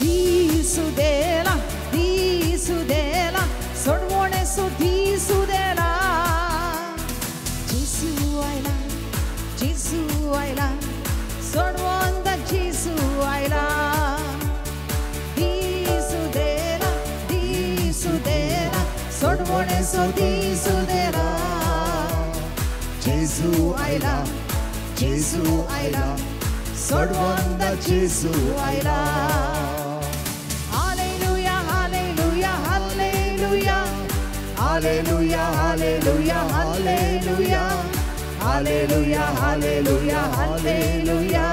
दीसुदेला दीसुदेला सोडवणेचो दीसुदेला जेजू आयला जेजू आयला सोडवंत जेजू आयला दीसुदेला दीसुदेला सोडवणेचो दीसुदेला जेजू आयला जेजू आयला सोडवंत जेजू आयला hallelujah hallelujah hallelujah hallelujah hallelujah hallelujah hallelujah hallelujah hallelujah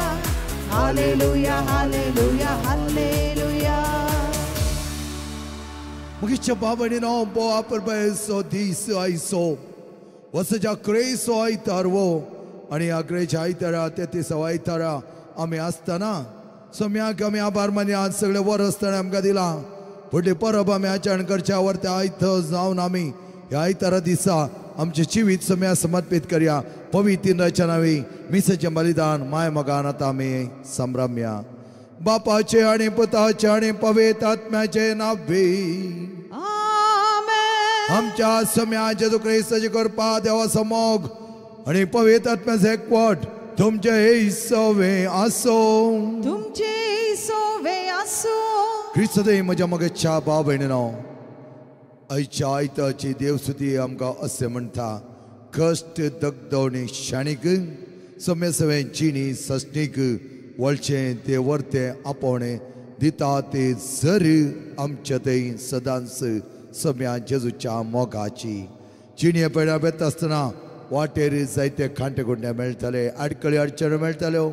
hallelujah hallelujah hallelujah. मुगीच्या बाबणीनो बो परबेचो दीस आयचो वसच्या क्रेसो आयतार वो आनी ह्या क्रेच्या आयतारा तेत्तिसाव आयतारा आमी आसतना सोम्याक आमी आभार मानया. सगळे वरस ताणें आमकां दिलां. फुडली परब आमी आचरण करच्या वरत्या आयत जावन आमी ह्या आयतारा दिसा आमचें जिवीत सोम्या समर्पीत करया. पवित्र इंद्राच्या नांवी मिसाचें बलिदान माय मोगान आतां आमी संभ्रमया. बापाचे आनी पुताचे आनी पवित्र आत्म्याचे नांवी आमच्या सम्या जेजू क्रिस्ताची कृपा देवाचो मोग आनी पवित्र आत्म्याचें एकवट तुमचे सवे आसूं तुमचे सवे आसूं. क्रिस्त देव म्हज्या मगेच्या भाव भयणीनो आयच्या आयताची देवस्तुती आमकां अशें म्हणटा कश्ट दगदवणी शाणीक सम्या सवें जिणी ससणीक वळचें ते वर्तें आपोवणें दिता ते जर आमच्या थंय सदांच सम्या जेजूच्या मोगाची जिणें पेडा बेता आसतना वाटेर जायते खांटे गुंडे मेळटले आडकळी अडचण्यो मेळटल्यो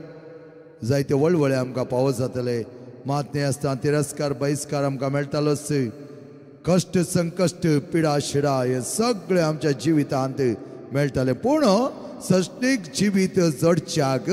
जायते वळवळे आमकां पावो जातले. मात न्हय आसतना तिरस्कार बहिस्कार आमकां मेळटालोच. कश्ट संकश्ट पिडा शिडा हे सगळे आमच्या जिवितांत मेळटाले. पूण सश्टीक जिवीत जडच्याक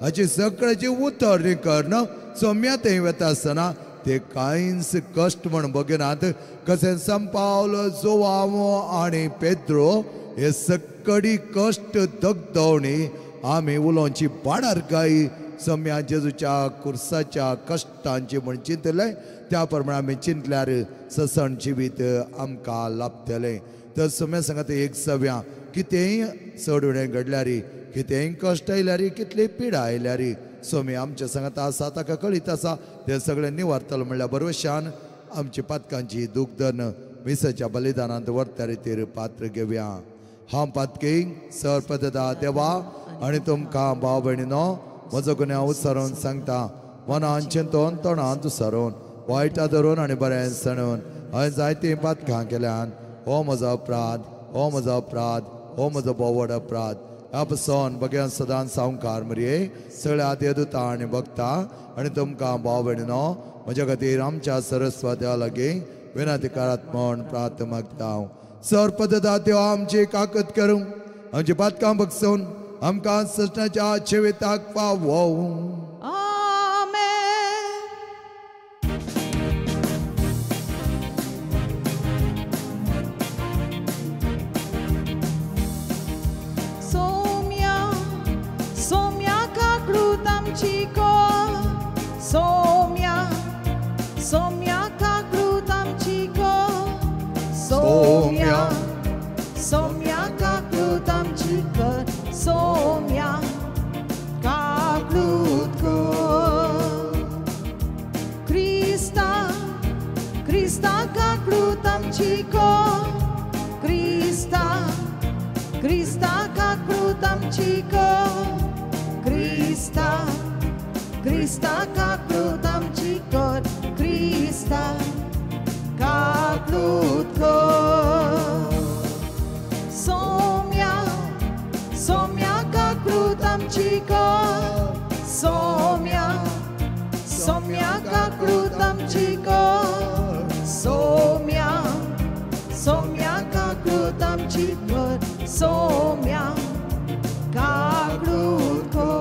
हाची सगळ्याची उतरणी करून सोम्या थंय वता आसतना ते कांयच कश्ट म्हण बगिनात. कशें संपावल जोवामो आनी पेद्रो हे सगळी कश्ट दगदवणी आमी उलोवची बाणार गाय सम्या जेजूच्या कुर्साच्या कश्टांची म्हण चिंतलें. त्या प्रमाणे आमी चिंतल्यार ससण जिवीत आमकां लाभतलें. तर सम्या सांगता एक सव्या कितेंय चड उणें घडल्यार कितेंय कश्ट आयल्यार कितली पिडा आयल्यार सोमी आमच्या सांगता आसा ताका कळीत आसा ते सगळें निवारतलो म्हणल्यार बरोवशान आमची पातकांची दुखदन मिसाच्या बलिदानांत व्हरता रितीर पात्र घेवया. हांव पातकी सर पदता देवा आनी तुमकां भाव भयणीनो म्हजो गुन्यांव उच्चारून सांगता. मनान चिंतून तोंडान उच्चारून वायटा धरून आनी बरें सणून हांवें जायतीं पातकां केल्यान. हो म्हजो अपराध हो म्हजो अपराध हो म्हजो भोव व्हड अपराध. ह्या पसून बगेन सदांच सावकार मरये सगळ्या देवदूता आनी भक्ता आनी तुमकां भाव भयणीनो म्हज्या खातीर आमच्या सरस्वत्या लागीं विनंती करात म्हूण प्रार्थना मागता. सर पदता देव आमची काकत करूं आमची पातकां बगसून आमकां सजनाच्या जिविताक पावोवं. सोम्या सोम्या काकृत आमची को सोम्या सोम्या काकृत आमची कर सोम्या काकृत कर क्रिस्ता क्रिस्ता काकृत आमची को क्रिस्ता क्रिस्ता काकृत आमची कर क्रिस्ता क्रिस्ता काकृत आमची कर क्रिस्ता काकृत कर सोम्या सोम्या काकृत आमची कर सोम्या सोम्या काकृत आमची कर सोम्या सोम्या काकृत आमची कर सोम्या काकृत कर.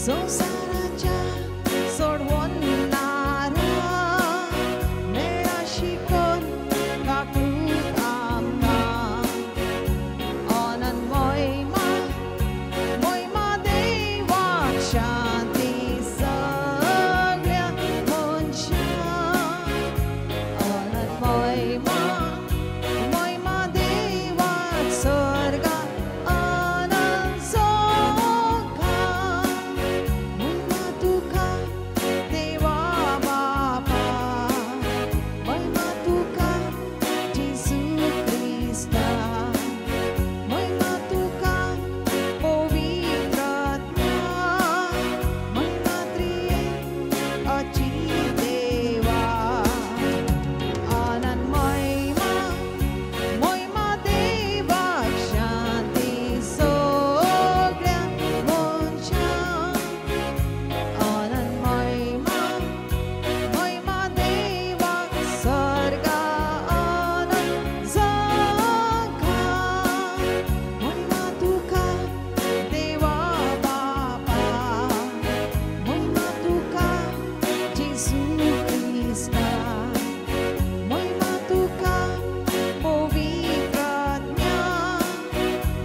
संवसाराच्या सोडवणारा मेळा शिकोन काकूत आमकां अनंत मोहिमा मोहिमा देवाक शांती सगळ्या मनशां अनंत मोहिमा मोहिमा देवाक स्वर्गा अनंत सोखा महिमा तुका देवा बापा महिमा तुका जेजू क्रिस्ता महिमा तुका पवित्र आत्मा महिमा त्रिये अची देवा आनंद महिमा महिमा देवाक शांती सगळ्या मनशांक आनंद महिमा महिमा देवाक स्वर्गा आनंद जागा महिमा तुका देवा बापा महिमा तुका जेजू क्रिस्ता महिमा तुका पवित्र आत्म्या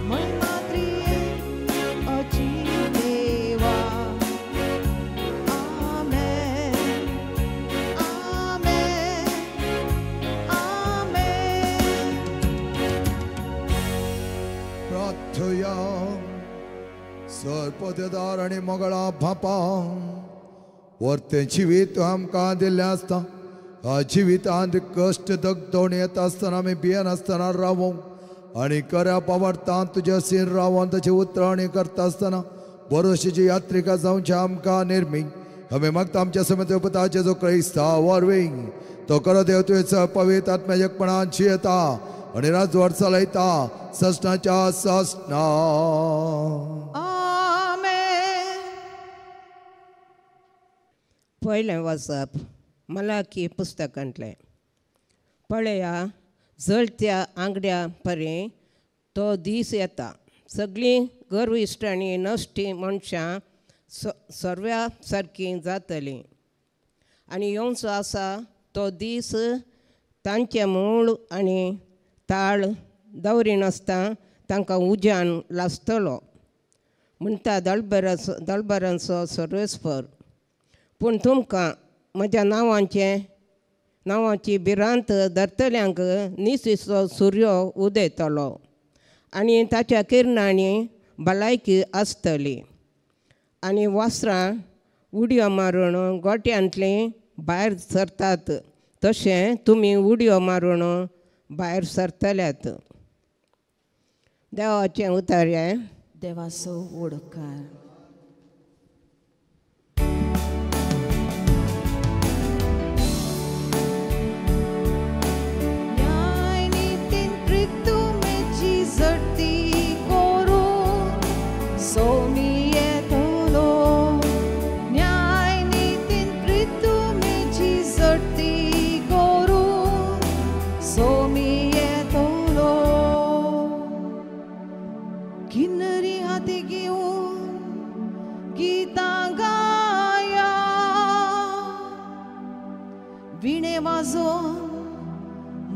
महिमा त्रिये अची देवा आमेन आमेन आमेन. प्रार्थया सरपदेदार आनी मोगळा बापा वर्तें जिवीत आमकां दिल्लें आसता ह्या जिवितांत कश्ट दगदवण येता आसतना आमी भियेनासतना रावोंक आनी खऱ्या पावर्तांत तुज्या सीन रावोन ताची उतरावणी करता आसतना बरोशीची यात्रिका जावची आमकां निर्मी आमी मागता आमच्या समेत पुताचे जो क्रिस्ता वरवीं तो खरो देव तुवें पवित्र आत्म्याच्या एकपणान जियेता आनी राजवट चलयता ससनाच्या ससना. आमेन. पयलें वाचप मलाकी पुस्तकांतलें. पळया जळत्या आंगड्या परी तो दीस येता सगळीं गर्विश्ट आनी नश्टी मनशां सर्व्या सारकीं जातलीं आनी येवचो आसा तो दीस तांचें मूळ आनी ताळ दवरिनासतना तांकां उज्यान लासतलो म्हणटा दळबराचो दळबरांचो सर्वेस्पर. पूण तुमकां म्हज्या नांवाचें नांवाची भिरांत धरतल्यांक निसीचो सुर्यो उदेतलो आनी ताच्या किरणांनी भलायकी आसतली आनी वस्त्रां उडयो मारून गोट्यांतलीं भायर सरतात तशें तुमी उडयो मारून भायर सरतल्यात. देवाचें उतर हें. देवाचो वडकार. न्याय नितीन प्रितुमेची झडती करून सोमी येतलो न्याय नितीन प्रितुमेची झडती करून सोमी येतलो किन्नरी हाती घेवन गितां गाया विणे वाजोवन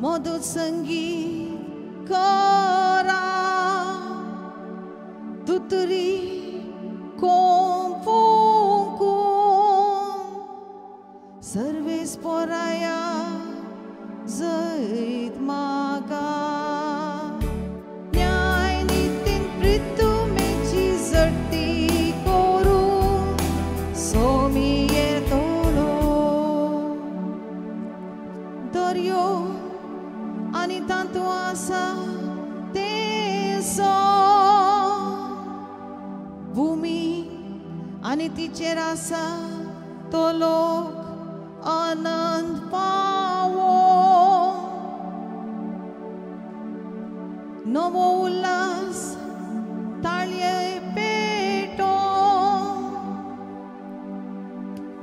मधुर संगीत करा तुतरी कोंपूंकून सर्वेस पोराया जैत मागा न्याय नितीन प्रितुमेची झडती करून सोमी येतलो दर्यो आनी तातूंत आसा तें सो भुमी आनी तिचेर आसा तो लोक आनंद पावो नवो उल्हास ताळये पेटो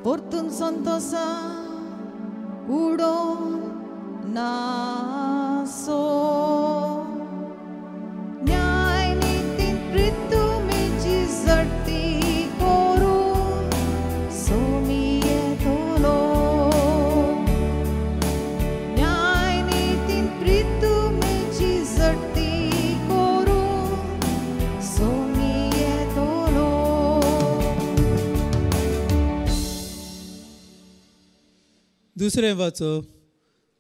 परतून संतोसा उडोवन नासो न्याय नितीन प्रितुमेची झडती करून दुसरें वाचप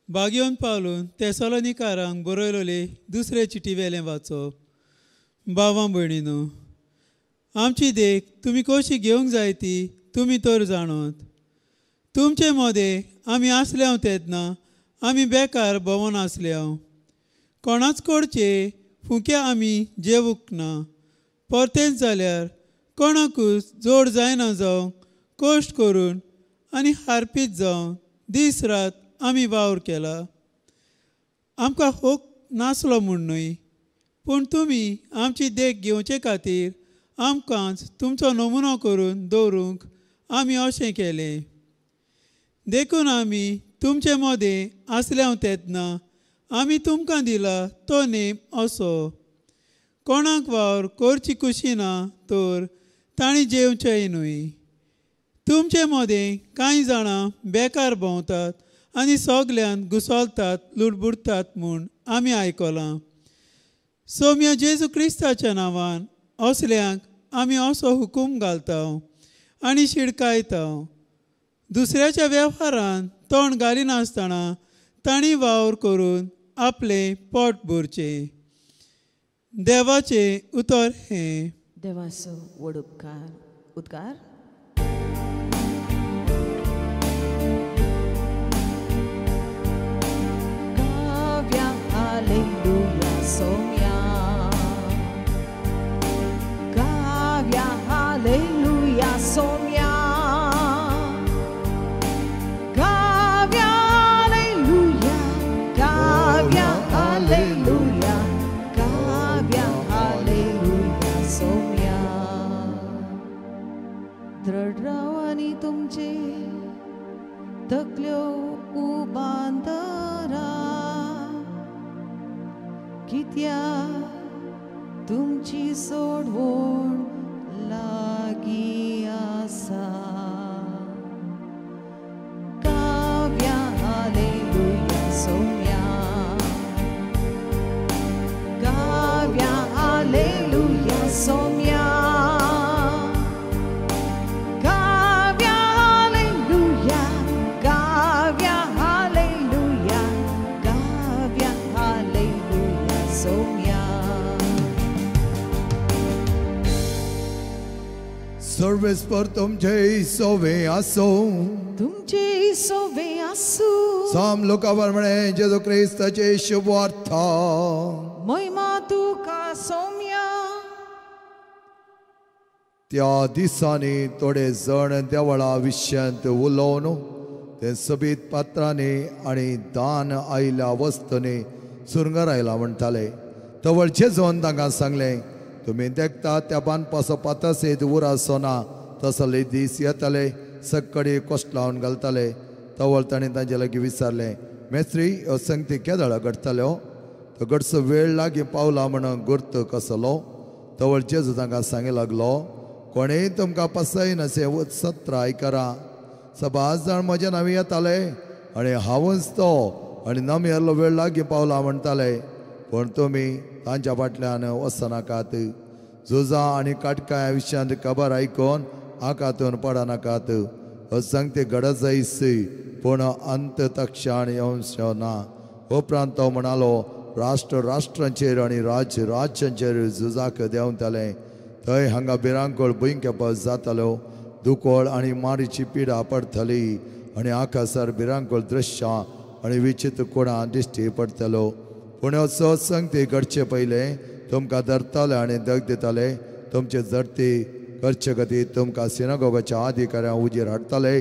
बागयोन पावलून तेसलोनिकारांक बरयलोले दुसरे चिटी वेलें वाचप. भावां भयणीनो, आमची देख तुमी कशी घेवंक जाय ती तुमी तर जाणत. तुमचे मदें आमी आसले तेन्ना आमी बेकार भोंवन आसले. कोणाच कडचे फुके आमी जेवूंक ना. परतेंच जाल्यार कोणाकूच जोड जायना जावंक कश्ट करून आनी हारपीत जावन दीस रात आमी वावर केला. आमकां होक नासलो म्हूण न्हय, पूण तुमी आमची देख घेवचे खातीर आमकांच तुमचो नमुनो करून दवरूंक आमी अशें केलें. देखून आमी तुमचे मदें आसले तेन्ना आमी तुमकां दिला तो नेम असो, कोणाक वावर करची खुशी ना तर तांणी जेवचेंय न्हय. तुमचे मदें कांय जाणां बेकार भोंवतात आनी सगल्यांत घुसोलतात लुडबुडतात म्हूण आमी आयकलां. सोम्या जेजू क्रिस्ताच्या नांवान असल्यांक आमी असो हुकूम घालता आनी शिडकायता. दुसऱ्याच्या वेव्हारान तोंड घालिनासतना तांणी वावर करून आपलें पोट भरचें. देवाचें उतर हें. देवाचो व्हड उपकार उद्गार. गाव्या हालेलुया सोम्या, गाव्या हालेलुया सोम्या, गाव्या हालेलुया, गाव्या हालेलुया, गाव्या हालेलुया सोम्या. दृढ राव आनी तुमचे तकल्यो उबांदरा, कित्याक तुमची सोडवण लागीं आसा. गाव्या हालेलुया सोम्या, गाव्या हालेलुया सोम्या, गाव्या हालेलुया, गाव्या हालेलुया, गाव्या हालेलुया सोम्या. सर्वेस्पर तुमचे सोवे आसो, तुमचे सोवे आसू. साम लोकांवर म्हणे जेजू क्रिस्ताचे शुभवार्ता. महिमा तुका सोम्या. त्या दिसांनी थोडे जण देवळा विशयांत उलोवन ते सोबीत पात्रांनी आनी दान आयिल्ल्या वस्तूंनी सुरंगार आयला म्हणटाले. तवळ जेजून तांकां सांगलें, तुमी देखता त्या बांदपाचो पातासेत उरासो ना, तसले दीस येताले सक्कडी कोश्ट लावन घालताले. तवळ ताणें तांचे लागीं विचारलें, मेस्त्री ह्यो संगती केदळा घडटाल्यो? तो घडचो वेळ लागीं पावला म्हणून गुर्त कसलो? तवळ जेजू तांकां सांगी लागलो, कोणेय तुमकां पसयनासे सत्र आयकरा. सबाज जाण म्हज्या नांवी येताले आनी हांवूच तो आनी नमी आयलो वेळ लागीं पावला म्हणटाले. पूण तुमी तांच्या फाटल्यान वचनाकात. झुजां आनी काटकाया विशयांत खबर आयकून आकातून पडनाकात. सांगते घडत जायस, पूण अंत तक्षण येवचो ना. उपरांत तो म्हणालो, राष्ट्र राष्ट्रांचेर आनी राज्य राज्यांचेर झुजाक देंवताले. थंय हांगा भिरांकूळ भुंयकांप जातालो, दुकोळ आनी मारीची पिडा पडटली आनी आकाशार भिरांकूळ दृश्यां आनी विचित्र कोणां दिश्टी पडटलो. पूण ह्यो संगती घडचे पयलें तुमकां धरताले आनी दग दिताले. तुमचे झडती करचे खातीर तुमकां सिनागोगाच्या अधिकाऱ्यां उजीर हाडटाले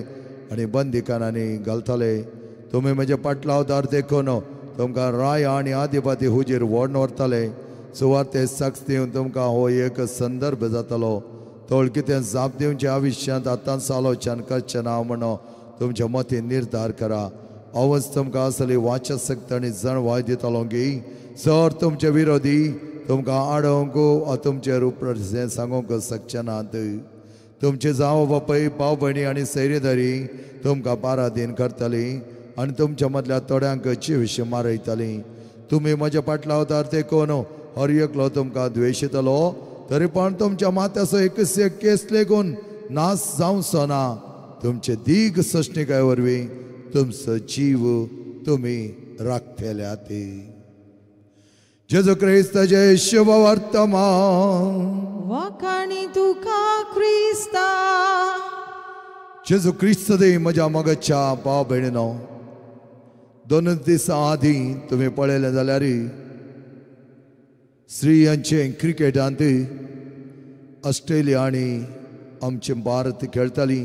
आनी बंदीखानांनी घालताले. तुमी म्हजे पाटलावदार देखून तुमकां राया आनी आदिपाती हुजीर व्हडन व्हरताले. सुवार्ते साक्ष दिवन तुमकां हो एक संदर्भ जातलो. तोळ कितें जाप दिवचे आयुश्यांत आतांच आलोचन करचें ना म्हणून तुमच्या मतीन निर्धार करा. आवज तुमकां असली वाचसक्त आनी जाणवाय दितलो की सर तुमचे विरोधी तुमकां आडोवंक वा तुमचे रूप सांगूंक शकचे नात. तुमचे जाव बापय भाव भयणी आनी सैरेदारी तुमकां बारादीन करतली आनी तुमच्या मदल्या थोड्यांक जिविशी मारयतली. तुमी म्हज्या पाटलावतार देखून हर एकलो तुमकां द्वेशितलो, तरी पण तुमच्या माथ्याचो एकच एक केस लेगून नाश जावचो ना. तुमचे दीग सश्णिकाय वरवीं तुमचो जीव तुमी राखतल्यात. जेजू क्रिस्ताचें शुभ वर्तमान. वाखाणी तुका क्रिस्ता. जेजू क्रिस्त दे म्हज्या मोगाच्या भाव भयणीनो, 2 दिसां आदीं तुमी पळयलें जाल्यार स्त्रियांचे क्रिकेटांत ऑस्ट्रेलिया आनी आमचें भारत खेळटाली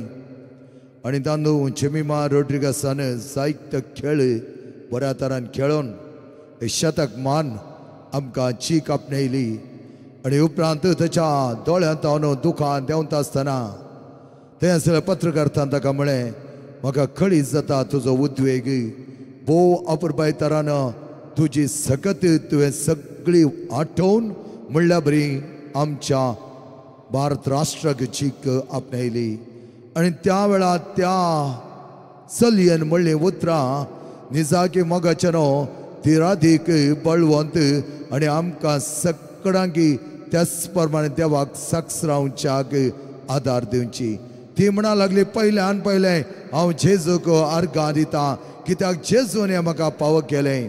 आनी तांदू जेमिमा रोड्रिगसान जायते खेळ बऱ्या तरान खेळून एक शतक मान आमकां चीक आपणायली आनी उपरांत ताच्या दोळ्यांत दुखान देंवता आसतना थंय आसल्या पत्रकारान ताका म्हळें, म्हाका कळीत जाता तुजो उद्वेग, भोव अपुरबाय तरान तुजी सकत तुवें सगळी आठोवन म्हणल्या बरी आमच्या भारत राष्ट्राक चीक आपणायली. आनी त्या वेळार त्या चलयेन म्हणलीं उतरां निजाकी मोगाचें न्हू तिरादीक बळवंत आनी आमकां सगळ्यांकी त्याच प्रमाणे देवाक साक्ष रावच्याक आदार दिवची. ती म्हणा लागली, पयल्यान पयलें हांव जेजूक अर्गां दिता कित्याक जेजून हें म्हाका पावो केलें.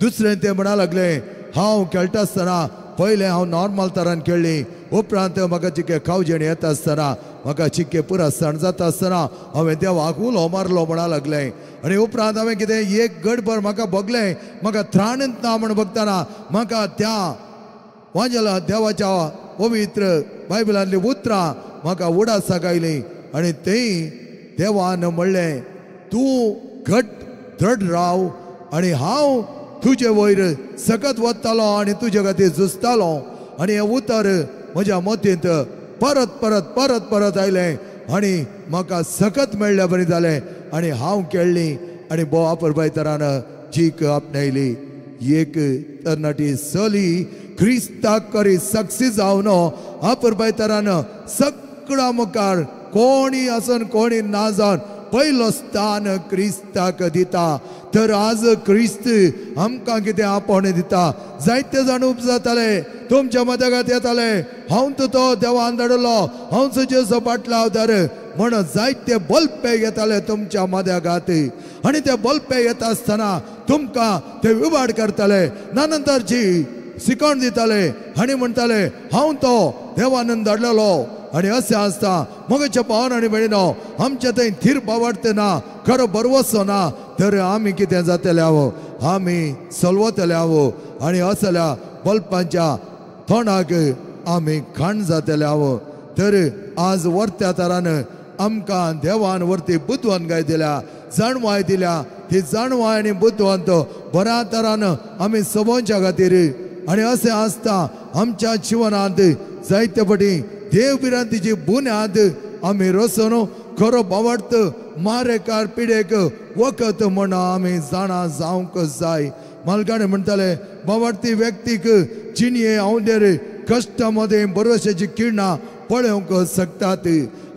दुसरें तें म्हणा लागलें, हांव खेळटा आसतना पयलें हांव नॉर्मल तरान खेळ्ळी, उपरांत म्हाका चिके खावजेण येता आसतना म्हाका चिके पुरस्ताण जाता आसतना हांवें देवाक उलो मारलो म्हणा लागलें. आनी उपरांत हांवें कितें एक गडभर म्हाका भोगलें, म्हाका त्राणच ना म्हूण भोगतना म्हाका त्या वांजेला देवाच्या पवित्र बायबलांतलीं उतरां म्हाका उडासाक आयलीं आनी थंय देवान म्हणलें, तूं घट दृढ राव आनी हांव तुजे वयर सकत वतालो आनी तुजे खातीर झुजतालो. आनी हें उतर म्हज्या मतींत परत परत परत परत आयलें आनी म्हाका सकत मेळ्ळ्या बरी जालें आनी हांव खेळ्ळी आनी भोव अपुरबाय तरान जीक आपणायली. एक तरणाटी चली क्रिस्ताक करी सक्सी जावन अपुरबाय तरान सगळ्या मुखार कोणी आसून कोणी ना जावन पयलो स्थान क्रिस्ताक दिता. तर आज क्रिस्त आमकां कितें आपोवणें दिता. जायते जाण उपजाताले, तुमच्या मदगात येताले, हांव तो देवान धाडलो, हांव जेजू पाटलावदार म्हण जायते बल्पे येताले तुमच्या मदगात आनी ते बल्पे येता आसतना तुमकां ते विवाड करताले, नानंतरची शिकवण दिताले आनी म्हणटाले हांव तो देवानंद धाडलेलो. आनी अशें आसता मोगाच्या भावान आनी भयणीनो, आमच्या थंय थीर बावडते ना, खरो भरवसो ना, तर आमी कितें जातले हांव, आमी सलवतले हांव आनी असल्या बल्पांच्या तोंडाक आमी खाण जातले हांव. तर आज वर्त्या तरान आमकां देवान वरती बुदवंतकाय दिल्या, जाणवाय दिल्या. ती जाणवाय आनी बुदवंत बऱ्या तरान आमी सवोवच्या खातीर. आनी अशें आसता आमच्या जिवनांत जायते फावटी देव भिरांतीची बुन्याद आमी रसून खरो बावडत मारेकार पिडेक वखद म्हण आमी जाणा जावंक जाय. मालकाणे म्हणटाले, बावडती व्यक्तीक जिणये आंवडेर कश्टा मदें भरवशाची किरणां पळोवंक शकतात.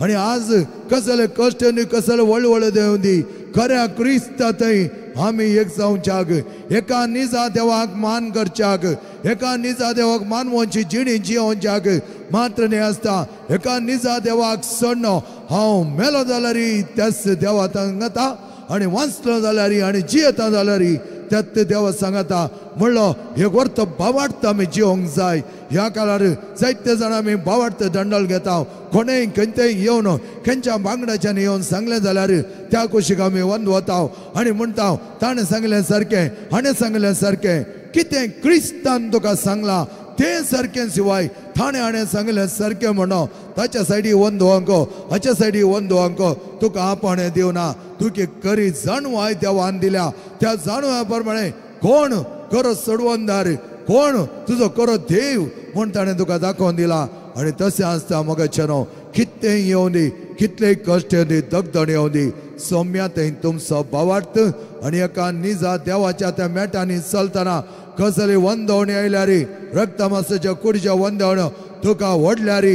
आनी आज कसले कश्ट न्ही, कसले वळवळ देवंदी, खऱ्या क्रिस्ता थंय आमी एक जावच्याक, एका निजा देवाक मान करच्याक, एका निजा देवाक मानवची जिणी जियोवच्याक मात्र न्ही आसता, एका निजा देवाक सण्णो हांव मेलो जाल्यार त्याच देवा सांगता आनी वाचलो जाल्यार आनी जियेता जाल्यार त्याच देवा सांगता. म्हणलो एक वर्त बावाडत आमी जिवंक जाय. ह्या काळार जायते जाण आमी बावाडत दंडल घेता. कोणेय खंयतय येवन खंयच्या बांगड्याच्यान येवन सांगलें जाल्यार त्या कुशीक आमी वंद वता आनी म्हणटा ताणें सांगलें सारकें, हाणें सांगलें सारकें. कितें क्रिस्तान तुका सांगलां तें सारकें शिवाय थाणें हाणें सांगलें सारकें म्हणो ताच्या सायडी वंद अंको, हाच्या सायडी वंद अंको तुका आपणें दिवना. तुकी करी जाणवाय देवान दिल्या, त्या जाणवाय प्रमाणे कोण खरो सोडवणदार, कोण तुजो खरो देव म्हूण ताणें तुका दाखोवन दिला. आनी तशें आसता मोगाचें न्हू, कितलें येवं दी, कितलें कश्ट येवं दी, दगदण येवं दी, सौम्या थंय तुमचो भावार्थ आनी एका निजा देवाच्या त्या मेटांनी चलतना कसली वंदवणी आयल्यार, रक्तमासाच्या कुडीच्या वंदवण्यो तुका व्हडल्यार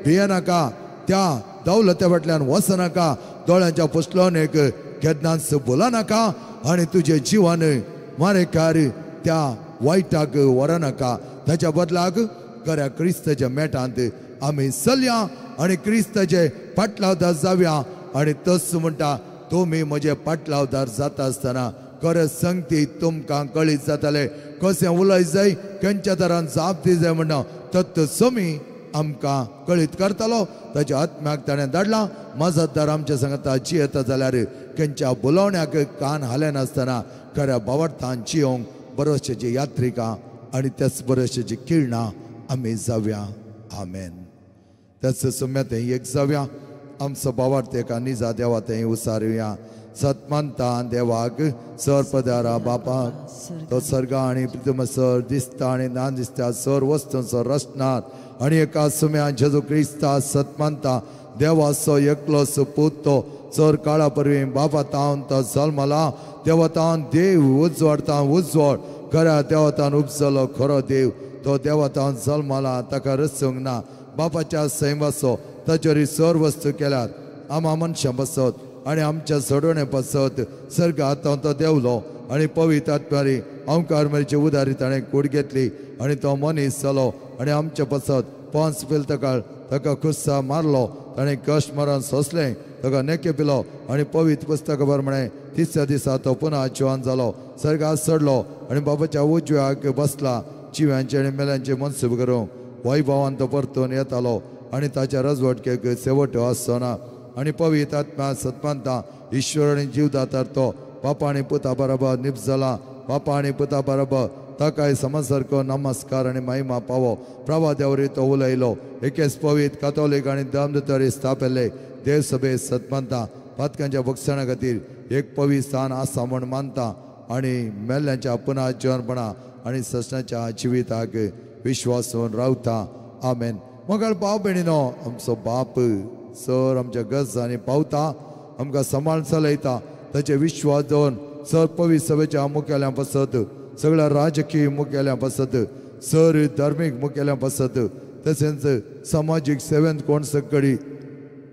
भियेनाका, त्या दौलते फाटल्यान वचनाका, दोळ्यांच्या पुसलोनेक केन्नाच भुलनाका आनी तुजें जिवन मारेकार त्या वायटाक व्हरनाका. ताच्या बदलाक खऱ्या क्रिस्ताच्या मेटांत आमी चलया आनी क्रिस्ताचे फाटलावदार जावया. आनी तस म्हणटा तुमी म्हजे पाटलावदार जाता आसतना खरें संगती तुमकां कळीत जाताले कशें उलय जाय खंयच्या तरान जाप दी जाय म्हणून तत्व समी आमकां कळीत करतालो. ताच्या आत्म्याक ताणें धाडला मजतदार आमच्या सांगता जियेता जाल्यार खंयच्या बोलावण्याक कान हालनासतना खऱ्या बावडतान जियोंक बरोवचेची यात्रिका आनी त्याच बरोवचेची किरणां आमी जावया. आमेन. त्याच सुम्या थंय एक जावया आमचो बावार्थ एका निजा देवा थंय उसारुया. सतमानता देवाक सर पदारा बापाक तो सर्गा आनी प्रितम सर दिसता आनी ना दिसता सर वस्तूंचो रचणार आनी एका सुम्या जेजू क्रिस्ता सतमानता देवाचो एकलोसो पूत तो चर काळा परवी बापा तावन तो जल्मला देवतान देव उजवाडता उजवाड खऱ्या देवतान उपजलो खरो देव तो देवतान जल्मला ताका रचूंक ना बापाच्या सैमाचो ताचेर सर वस्तू केल्यात आमा मनशां बसत आनी आमच्या सोडोवणे पासत सर्गांत तो देंवलो आनी पवित्र आत्म्यारी अंकार मरीची उदारी ताणें कूड घेतली आनी तो मनीस जालो आनी आमच्या पासत पोंस पिलतकाळ ताका खुस्सा मारलो ताणें कश्ट मरण सोंसलें ताका नेके पिलो आनी पवित्र पुस्तका बरोबर म्हळें तिसऱ्या दिसा तो पुना जिवान जालो सर्गांत चडलो आनी बाबाच्या उजव्याक बसला जिव्यांचे आनी मेल्यांचे मनसूब करूंक वैभवान तो परतून येतालो आनी ताच्या रजवटकेक शेवट आसचो ना. आनी पवित्र आत्मा सतमानता ईश्वर आनी जीवदातार तो बापा आनी पुता बरोबर निपजला बापा आनी पुता बरोबर ताकाय समसारको नमस्कार आनी महिमा पावो. प्रभा देवरी तो उलयलो एकेच पवित्र कातोलीक आनी धर्मदुतारी स्थापिल्ले देवसभे सतमानता पातकांच्या बक्षणा खातीर एक पवित्र स्थान आसा म्हूण मानता आनी मेल्ल्यांच्या पुनः जिवनपणा आनी ससनाच्या जिविताक विश्वासून रावता. आमेन. मगळ भाव भयणीनो आमचो बाप सर आमच्या गरजांनी पावता आमकां सांबाळ चलयता ताचे विश्वास दवरून सर पवित्र सभेच्या मुखेल्यां पासत सगळ्या राजकीय मुखेल्यां पासत सर धार्मीक मुखेल्यां पासत तशेंच समाजीक सेवेंत कोण सगळी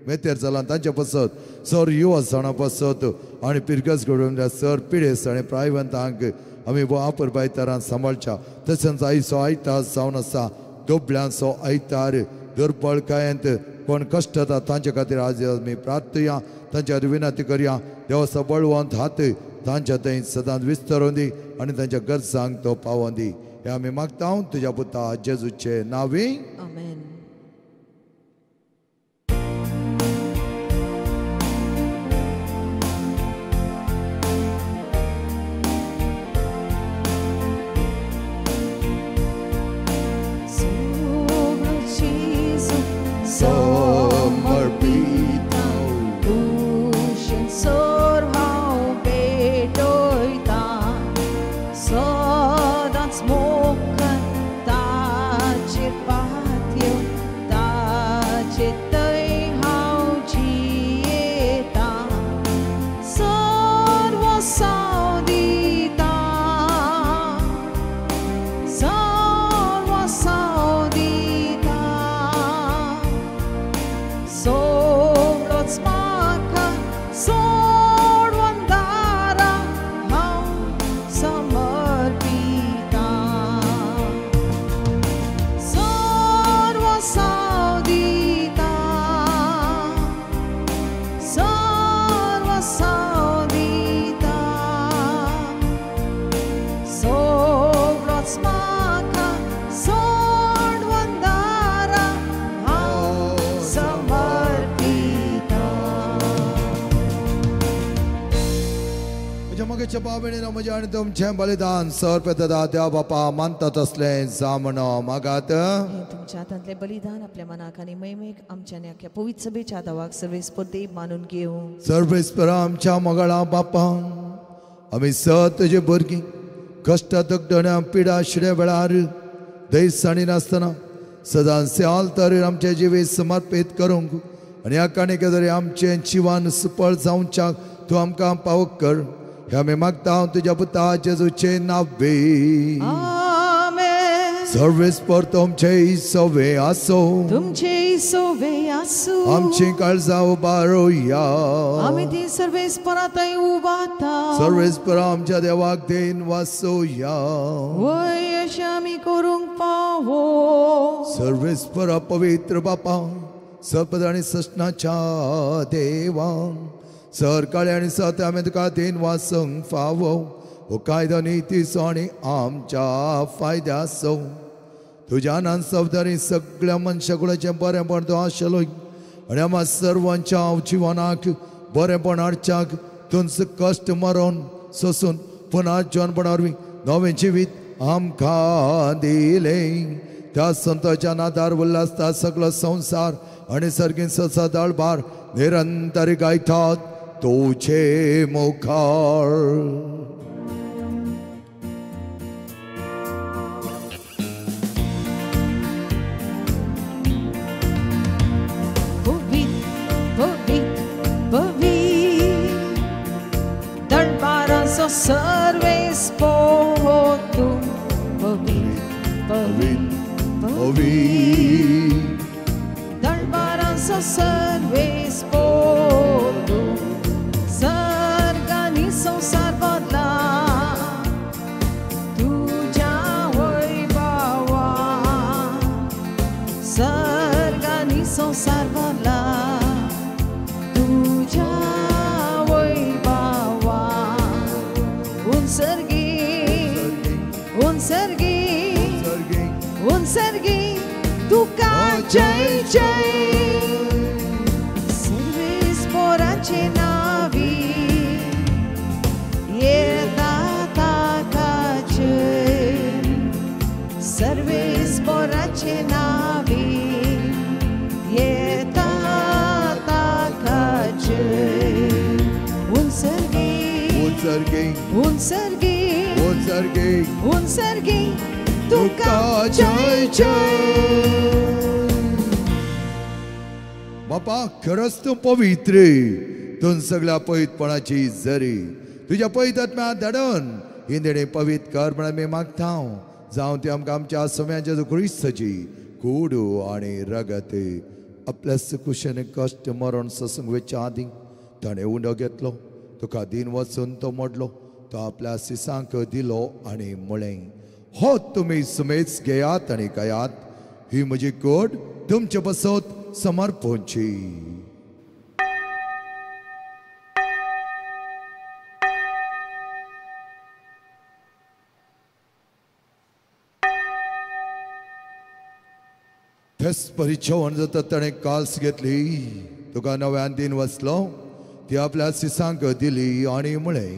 मेतेर जाला तांच्या पासत सर युवा जाणां पासत आनी पिरगस घडोवन सर पिडेस्त आनी प्रायवंतांक आमी वापर तरान सांबाळच्या. तशेंच आयचो आयतार जावन आसा दुबळ्यांचो आयतार दुर्बळकायेंत कोण कश्ट जाता तांचे खातीर आज आमी प्रार्थया तांच्या खातीर विनंती करया. देवाचो बळवंत हात तांच्या थंय सदांच विस्तारून दी आनी तांच्या गरजांक तो पावोवन दी. हें आमी मागता तुज्या पुता जेजूचे नांवी. आमेन. म्हज्या आनी तुमचें बलिदान सर्पदा देव बापा मानता तसलें जावं मागात. तुमच्या हातांतलें बलिदान आपल्या मनाक आनी महिमेक आमच्या आनी अख्ख्या पवित्र सभेच्या दावाक सर्वेस्पर देव मानून घेवं. सर्वेस्पर आमच्या मोगाळा बापा आमी सत तुजे भुरगीं कश्ट दगदण्या पिडा शिड्या वेळार धैर्य सांडिनासतना सदां स्याल तरेन आमचें जिवीत समर्पीत करूंक आनी ह्या काणयेक तरी आमचें जिवन सुफळ जावच्याक तूं आमकां पावक कर. ह्या आमी मागता तुज्या पुता जेजूचे नांवे. आमेन. सर्वेस्पर तुमचे सवे आसो तुमचे सवे आसू. आमची काळजां उबारुया आमी ती सर्वेस्परा थंय उबाता. सर्वेस्पर आमच्या देवाक then वासोया वय अशें आमी करूंक पावो. सर्वेस्पर पवित्र बापा सर्पद आनी ससनाच्या देवा सरकाळी आनी सत आमी तुका दिन वासूंक फावो हो कायदो नितीचो आनी आमच्या फायद्याचो. तुज्या नान सवदारी सगळ्या मनशाकुळाचें बरेंपण तूं आशिल्लो आनी आमकां सर्वांच्या जिवनाक बरेंपण हाडच्याक तुमचो कश्ट मरोन सोसून पुनः जिवनपणा वरवीं नवें जिवीत आमकां दिलें. त्या संताच्या नादार उल्हासता सगळो संवसार आनी सर्गीन सदाळ भार निरंतर गायतात तुजे मुखार. Serves potu pavit pavit pavit Dalbaranso serves potu Sargani संसार बदला तुझ्या वैभवा सर्गानी संसार बदला तुझ्या वैभवा. Unsergi, unsergi, unsergi, तुका जय जय. सर्वेस पोराचे नावी येता ताका जय. सर्वेस पोराचे नावी येता ताका जय. Unsergi, unsergi, unsergi, unsergi, unsergi, तुका जय जय. बापा खरंच तूं पवित्र, तूं सगळ्या पवित्रपणाची जरी तुज्या पवित्र आत्म्या धाडून ही देणें पवित्र कर म्हण आमी मागता. जावं ती आमकां आमच्या सम्याच्या क्रिस्ताची कूड आनी रगत. आपल्या कुशेन कश्ट मरण सोसूंक वचच्या आदीं ताणें उंडो घेतलो, तुका दिन वचून तो मोडलो, तो आपल्या सिसांक दिलो आनी म्हळें, हो तुमी सुमेज घेयात आनी गायात, ही म्हजी कोड तुमचे पासत समर्पणची. थेस परी जेवण जाता ताणें काल्स घेतली, तुका नव्यान दिन वचलो, ती आपल्या सिसांक दिली आनी म्हळें,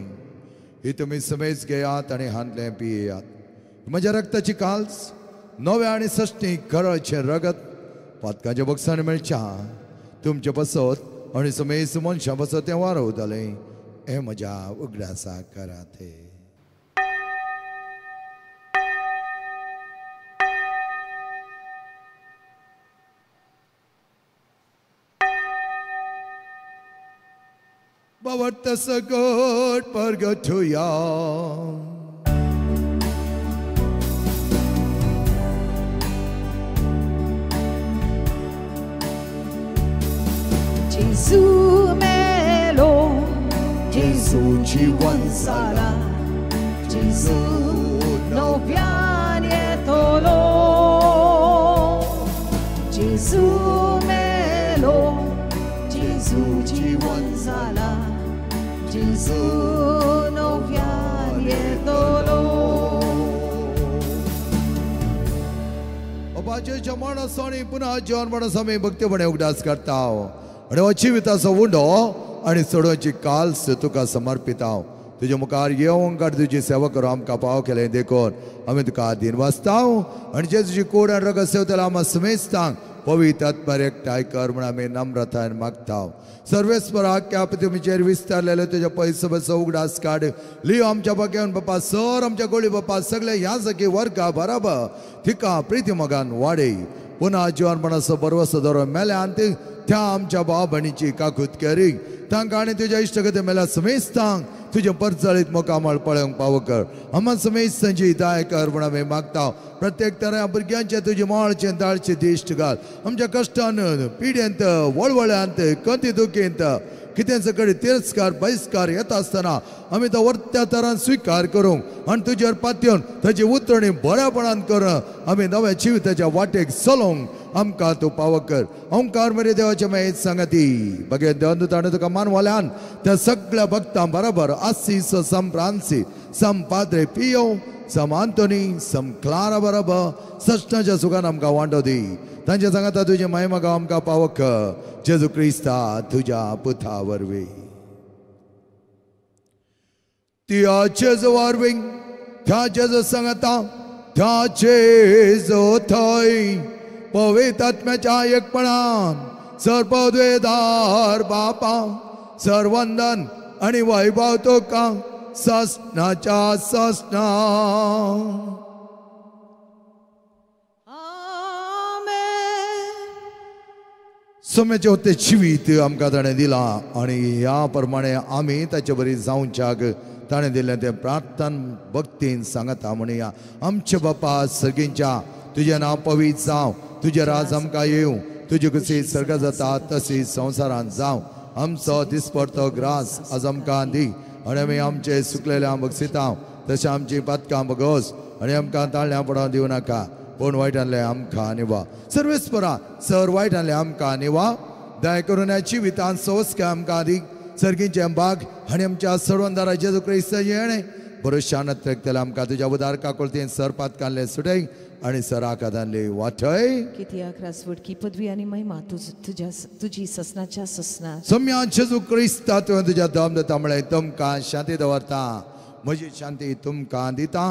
ही तुमी समेज घेयात आनी हांतलें पियेयात. म्हज्या रक्ताची काल्स नव्या आनी सश्टी खरळचें रगत पातकांच्या बक्षान मेळच्या तुमचे पासत आनी समेज मनशां पासत तें वारवतालें. हें म्हज्या उगडासा करात. बाबा सगट परगठुया. Gesù melo, Gesù jiwan sala, Gesù no pianetolo. Gesù melo, Gesù jiwan sala, Gesù no pianetolo. बाबाचे जमण सोणी पुन्हा जीवन म्हणून आमी भक्तीपणे उगडास करता आनी हो जिविताचो उंडो आनी चडोवची काल्स तुका समर्पिता. तुजे मुखार येवंक आनी तुजी सेवा करूं आमकां पाव केलें देखून आमी तुका आदीन वाचता आनी जे तुजी कोड आनी रगत सेवतले आमकां समेजतांक पवित्र आत्म्यार एकठांय कर म्हूण आमी नम्रतायेन मागता. सर्वेस्पर आख्या तुमचेर विस्तारलेले तुज्या पयसो उगडास काड लियो आमच्या बागेवन बापा सर आमच्या गोळी बापा सगळे ह्या सगळी वर्गा बराबर तिका प्रिती मोगान वाडय. पुन्हा जिवनपणाचो बरवसो धरून मेल्या आनी त्या आमच्या भाव भयणीची काकूत करी तांकां आनी तुज्या इश्टगती मेल्या समेजतांक तुजें परजळीत मुखामळ पळोवंक पावो कर. आमा समेजतांची दाय कर म्हूण आमी मागता. प्रत्येक तरा भुरग्यांचे तुजे माळचें दाळचें दिश्ट घाल. आमच्या कश्टान पिड्येंत वळवळ्यांत कंती दुखींत कितें सगळे तिरस्कार बहिस्कार येता आसतना आमी तो वर्त्या तरान स्विकार करूंक आनी तुजेर पातयेवन ताची उतरणी बऱ्यापणान करून आमी नव्या जिविताच्या वाटेक चलोवंक आमकां तूं पावक कर. ओंकार मरे देवाचे मायेत सांगाती बगे देवान ताणें तुका मानवाल्यान त्या सगळ्या भक्तां बरोबर आसीस सम फ्रांसी सम पाद्रे पियो सम आंतोनी सम क्लारा बरोबर सश्टाच्या सुखान आमकां वांटो दी. तांच्या सांगाता तुजे मायमागांव आमकां पावक जेजू क्रिस्ता तुज्या पुता वरवीं. त्या जेजू वरवीं त्या जेजू सांगाता त्या जेजू थंय पवित्र आत्म्याच्या एकपणान सर्वद्वेदार बापा सर्वंदन आनी वैभव तुका ससनाच्या ससना. सम्याचें तें जिवीत आमकां ताणें दिलां आनी ह्या प्रमाणे आमी ताचे बरी जावच्याक ताणें दिल्लें तें प्रार्थन भक्तीन सांगता. म्हणया आमचे बापा सर्गींच्या तुजें नांव पवित्र जावं, तुजें राज आमकां येवं, तुजी कशी सर्ग जाता तशी संवसारांत जावं. आमचो दिसपडतो ग्रास आज आमकां दी आनी आमी आमचे सुकलेल्या बक्षिता तशें आमची पातकां बगोस आनी आमकां ताळ्यां पडोवन दिवं नाका पूण वायटांतलें आमकां निवा. सर्वेस्परा सर वायटांतलें आमकां निवा. दया करून ह्या जिवितांत सोंसके आमकां दी. सर्गींचे बाग आनी आमच्या सर्वंदारा जेजू क्रिस्ताचें येणें भरोशान त्रेकतलें आमकां तुज्या उदार काकुळतेन सर पातकांतलें सुटय आनी सर आकादांतलें वाटय. कित्याक राजवटकी पदवी आनी महिमा तुजी ससनाच्या ससना. सम्या जेजू क्रिस्ता तुवें तुज्या दम दिता म्हळें तुमकां शांती दवरता, म्हजी शांती तुमकां दिता.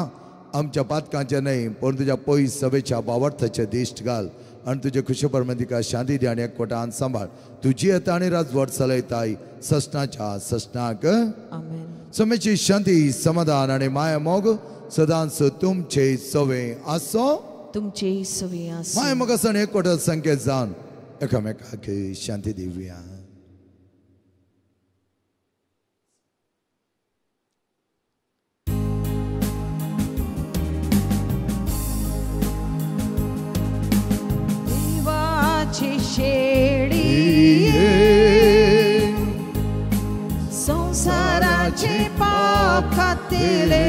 आमच्या पातकांचें न्हय पूण तुज्या पयस सभेच्या बावर्थाचें दिश्ट घाल आनी तुजे खुशे परमेंतिका शांती दी आनी एकवटान सांबाळ. तुजी येता आनी राजवट चलयताय ससनाच्या ससनाक. आमेन. समेची शांती समाधान आनी माया मोग सदांच तुमचे सवे आसो. तुमचे सवे आसो. माया मोग आसा एकवट संकेत जावन एकामेकाक शांती दिवया. शेडी संसाराचे पाप खातले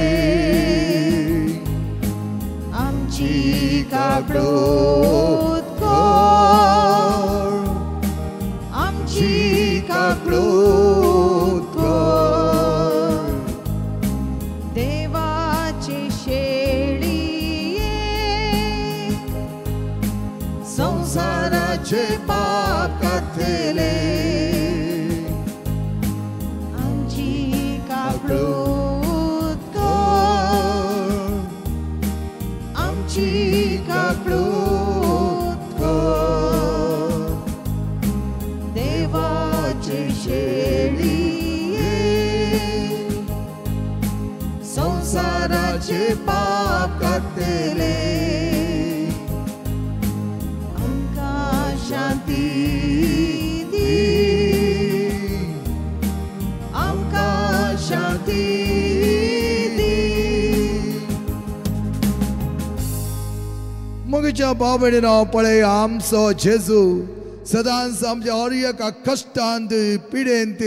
आमची काकळूत कर, आमची काकळूत कर. देवाची शेडी संसाराचे पाप कातले आमची काकळूत कर, आमची काकळूत कर. देवाचे शेळी संसाराचे पाप कातले शांती दी, आमकां शांती दी. म्हज्या भाव भयणीनो पळय आमचो जेजू सदांच आमच्या हर एका कश्टांत पिडेंत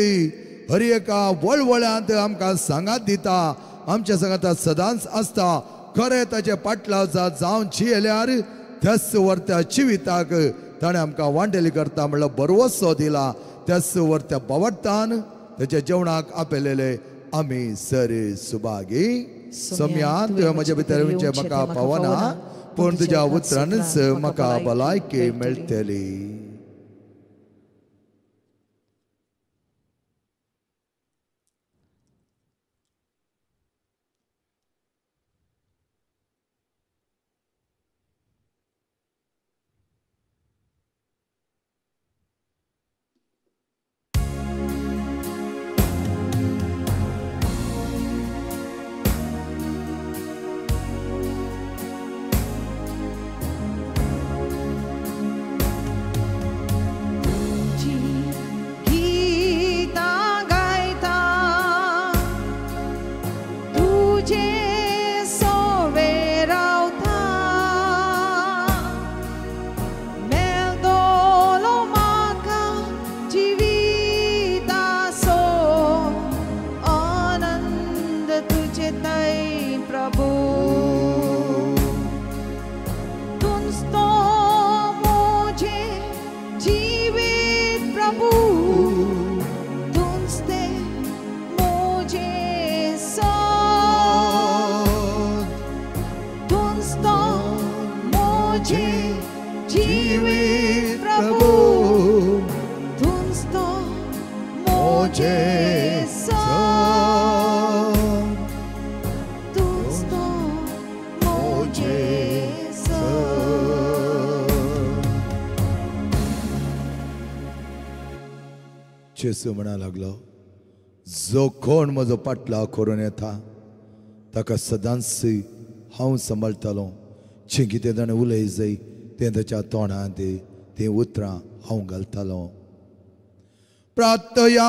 हर एका वळवळ्यांत आमकां सांगात दिता. आमच्या सांगाता सदांच आसता. खरें ताचे पाटलाव जावन जियेल्यार त्याच वर्त्या जिविताक ताणें आमकां वांटेली करता म्हणल्यार बरवसो दिला. त्याच वर्त्या बावडटान ताच्या जेवणाक आपयलेले आमी सर सुभागी. सम्या तुवें म्हज्या भितर म्हणजे म्हाका पावना पूण तुज्या उतरानच म्हाका भलायकी मेळटली. प्रभु तुझते मोजे सत तुझतो मोजे जीवित प्रभु तुझतो मोजे सत तुझतो मोजे सत. जेजू म्हणा लागलो, जो कोण म्हजो पाटलाव करून येता ताका सदांच हांव सांबाळटालो. जें कितें ताणें उलय जाय तें ताच्या तोंडांत तीं उतरां हांव घालतालो. प्रार्थया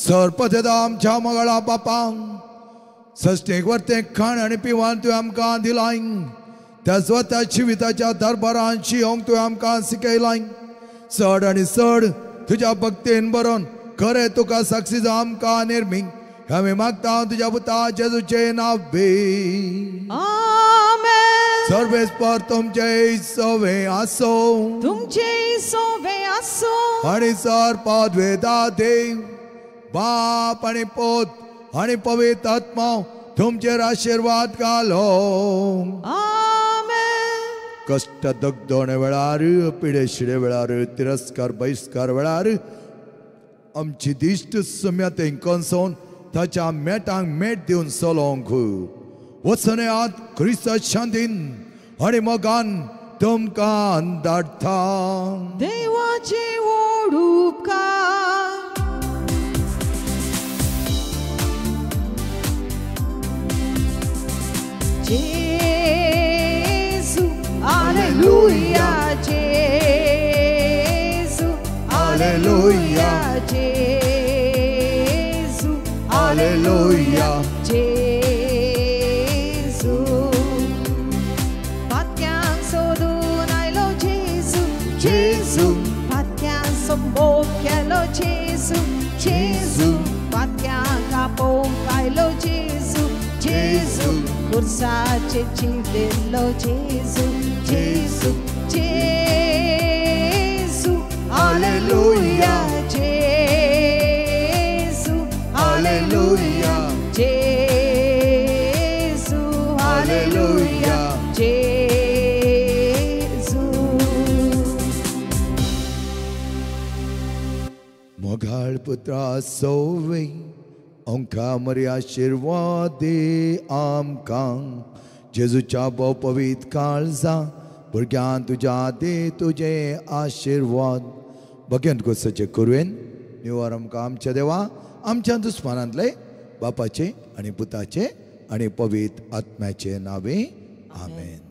सरपतेदा आमच्या मगळा बापांक सश्टेक वरतें खाण आनी पिवान तुवें आमकां दिलाय. त्या स्वता जिविताच्या दरबारान शियोंक तुवें आमकां शिकयलाय. चड आनी चड तुज्या भक्तीन बरोवन खरें तुका साक्षी जावं आमकां निर्मी. आमी मागता तुज्या पुता जेजूचें नांव बी. आमेन. सर्वेस्पर तुमचे सवे आसो तुमचे सोवे आसो आनी सर पदवेदा देव बाप आनी पोत आनी पवित्र आत्मा तुमचेर आशिर्वाद घालो. आमेन. कश्ट दगदोणे वेळार पिडे शिडे वेळार तिरस्कार बहिश्कार वेळार आमची दिश्ट सम्या तेंकोन ताच्या मेटांक मेट दिवन चलोवंक वचनयात क्रिस्ता शांतीन आनी मोगान तुमकां धाडटा. देवाचे व्हड उपकार. जेजू हालेलुया जेजू हालेलुया जेजू हालेलुया जेजू. पात्यांक सोदून आयलो जेजू जेजू पात्यांक संभोग केलो जेजू जेजू पात्यांक आपोवंक आयलो जेजू जेजू खुर्साचेर चिडिल्लो जेजू जेजू जेजू हालेलुया जेजू हालेलुया जेजू हालेलुया जेजू. मोगाळ पुत्रा सोवे अंका मरी आशिर्वाद दे आमकां. जेजूच्या भोव पवित्र काळजा भुरग्यान तुज्या दे तुजे आशिर्वाद. भग्यान गोसाचे करुयेन निवार आमकां आमच्या देवा आमच्या दुस्मानांतले बापाचे आनी पुताचे आनी पवित्र आत्म्याचे नावे. आमेन.